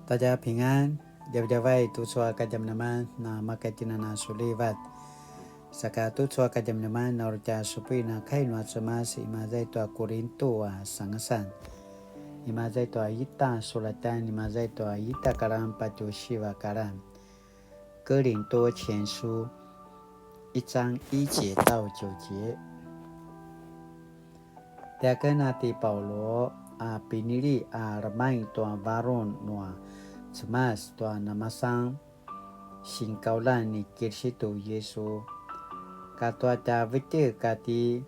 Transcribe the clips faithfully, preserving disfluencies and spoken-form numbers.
大家平安, djavadjavai tucu a kadjamadjaman na makaitjinana sulivat. Saka tucu a kadjamadjaman na uri tja supuin a kai nua Cemas, imaza i tua Kurintu a sangasan. Imaza i tua ita sulatan, imaza i tua ita karan patje siva karan. 哥林多前书一章一节到九节。Tiaken a ti Paulu a pinili a remaing tua varung nua Cemas tua namasan sinkauljan ni Kiristu Yisu, katua tja vetjek a ti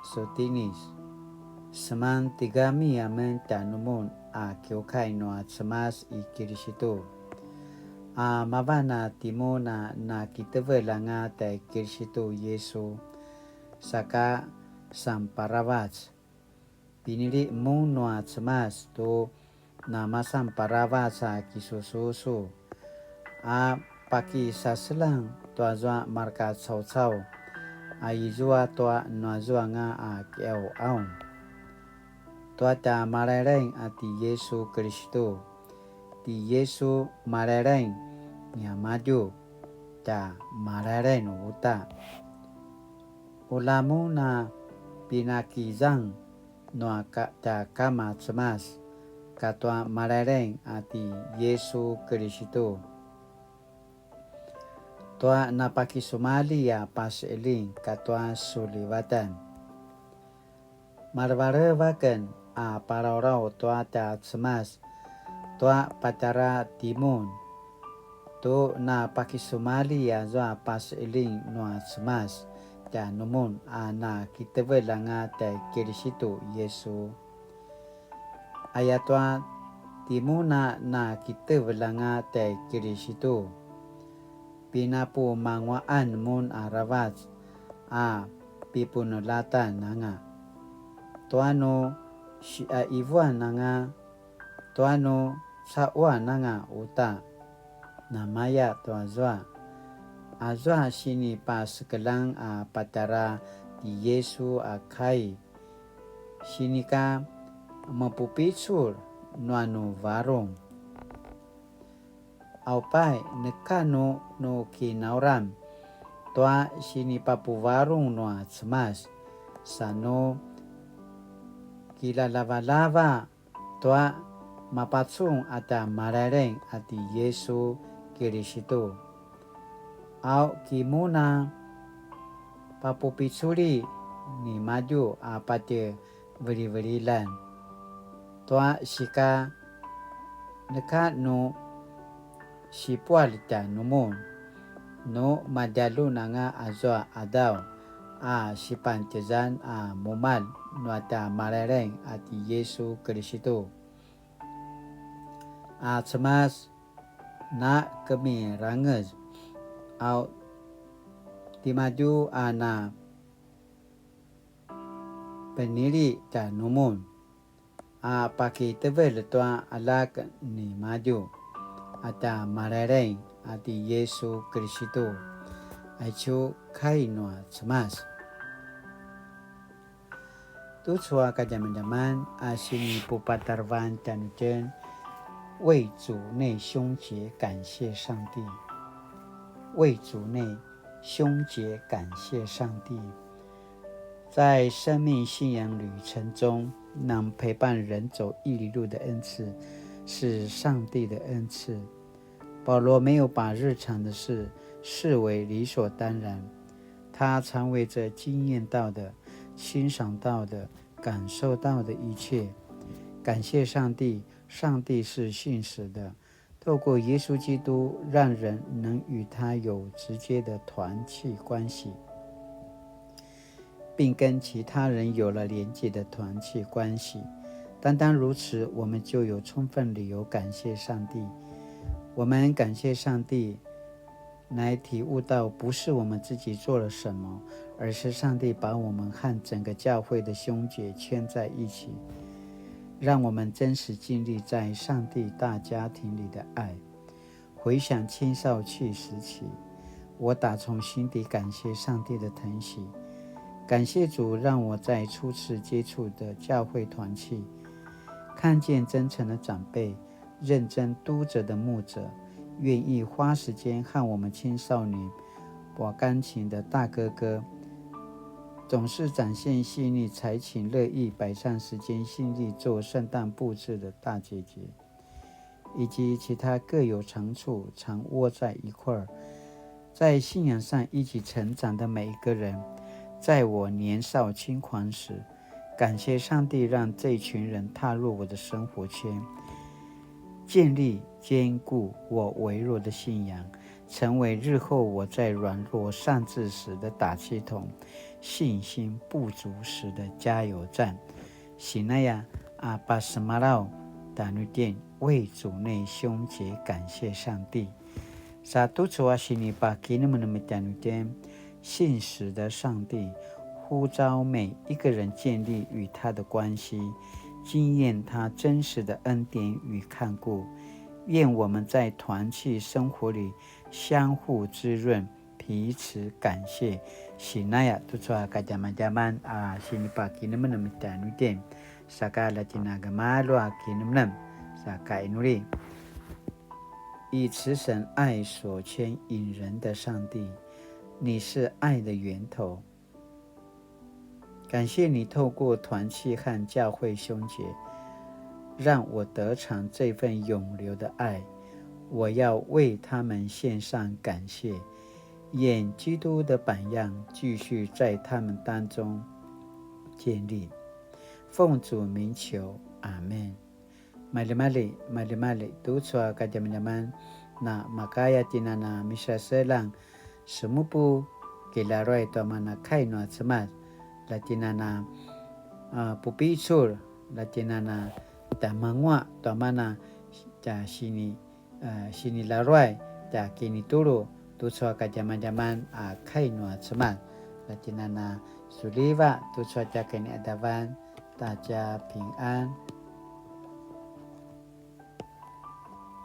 Sotinis, seman tigami amen tjanumun a kiukai nua Cemas i Kiristu, a mavan a timun a nakitevelj anga tjai Kiristu Yisu, saka sanparavac. Pinili mun nua Cemas tu namasan paravac a kisususu, a pakisaseljang tuazua mareka caucau, a izua tua nuazuanga a kiqauqaung. Tua tja Malailaing a ti Yisu Kiristu, ti Yisu Malailaing niamadju, tja Malailaing uta. Ula mun a pinakizang nua ka, tja Kama Cemas, katua Malailaing a ti Yisu Kiristu, tua napakisumalji a paseqeljing katua sulivatan. Malevaleva aken a palaulaw tua tja Cemas tua patjara timun, tu napakisumalji azua paseqeljing nua Cemas tjanumun a nakitevelj anga tjai Kiristu Yisu. Ayatua timun a nakitevelj anga tjai Kiristu, pinapumanguaqan mun aravac a pipuneljatan anga, tua nu siqaivuan anga, tua nu caquan anga uta. Namaya tuazua, azua sinipasekeljang a patjara ti Yisu a kai, sinika mepupicul nua nu varung. Aupai, neka nu nu kinauram tua sinipapuvarung nua Cemas, sa nu kilalavalava tua mapacun a tja Malailaing a ti Yisu Kiristu. Au kimun a papupiculi nimadju a patje vilivililjan tua sika, neka nu sipualj tjanumun, nu madjaljun anga azua qadaw a sipantjezan a mumalj nua tja Malailaing a ti Yisu Kiristu. A Cemas, na kemirangez, au timadju a na penili tjanumun, a pakitevelj tua aljak nimadju, a tja Malailaing a ti Yisu Kiristu, aicu kai nua Cemas. Tucu a kadjamadjaman a sinipupatarevan tjanuitjen, 为主内胸洁感谢上帝。为主内胸洁感谢上帝。在生命信仰旅程中，能陪伴人走一里路的恩赐是上帝的恩赐。保罗没有把日常的事视为理所当然，他常为这经验到的、欣赏到的、感受到的一切感谢上帝。上帝是信实的，透过耶稣基督，让人能与他有直接的团契关系，并跟其他人有了连结的团契关系。单单如此，我们就有充分理由感谢上帝。我们感谢上帝，来体悟到不是我们自己做了什么，而是上帝把我们和整个教会的兄姐圈在一起，让我们真实经历在上帝大家庭里的爱。回想青少期时期，我打从心底感谢上帝的疼惜，感谢主让我在初次接触的教会团契，看见真诚的长辈，认真督责的牧者，愿意花时间和我们青少年把钢琴的大哥哥，总是展现细腻才情，乐意摆上时间心力做圣诞布置的大姐姐，以及其他各有长处、常窝在一块儿，在信仰上一起成长的每一个人。在我年少轻狂时，感谢上帝让这群人踏入我的生活圈，建立坚固我微弱的信仰，成为日后我在软弱丧志时的打气筒，信心不足时的加油站。Sinaya a pasemalaw tjanuitjen, 为主内胸洁感谢上帝。Sa tucu a sinipakinemnem tjanuitjen, 信实的上帝呼召每一个人建立与他的关系，经验他真实的恩典与看顾。愿我们在团契生活里相互滋润，彼此感谢。Sinaya tucu a kadjamadjaman a sinipakinemnem tjanuitjen, saka ljatjen a gemalju a kinemnem, saka inuli. 以慈神爱所牵引人的上帝，你是爱的源头。感谢你透过团契和教会兄姐，让我得尝这份涌流的爱。我要为他们献上感谢，愿基督的榜样继续在他们当中建立。奉主名求，阿们。Maljimalji, maljimalji, tucu a kadjamadjaman, na makaya tjen a na misaseljang semupu, kilaruay tua mana kai nua Cemas, ljatjen a na, a, pupicul, ljatjen a na tjamanguaq tua mana tja sini, a, sinilaruay tja kinitulu, tucu a kadjamadjaman a kai nua Cemas, ljatjen a na suliva, tucu a tja kiniadavan, ta tja pingan.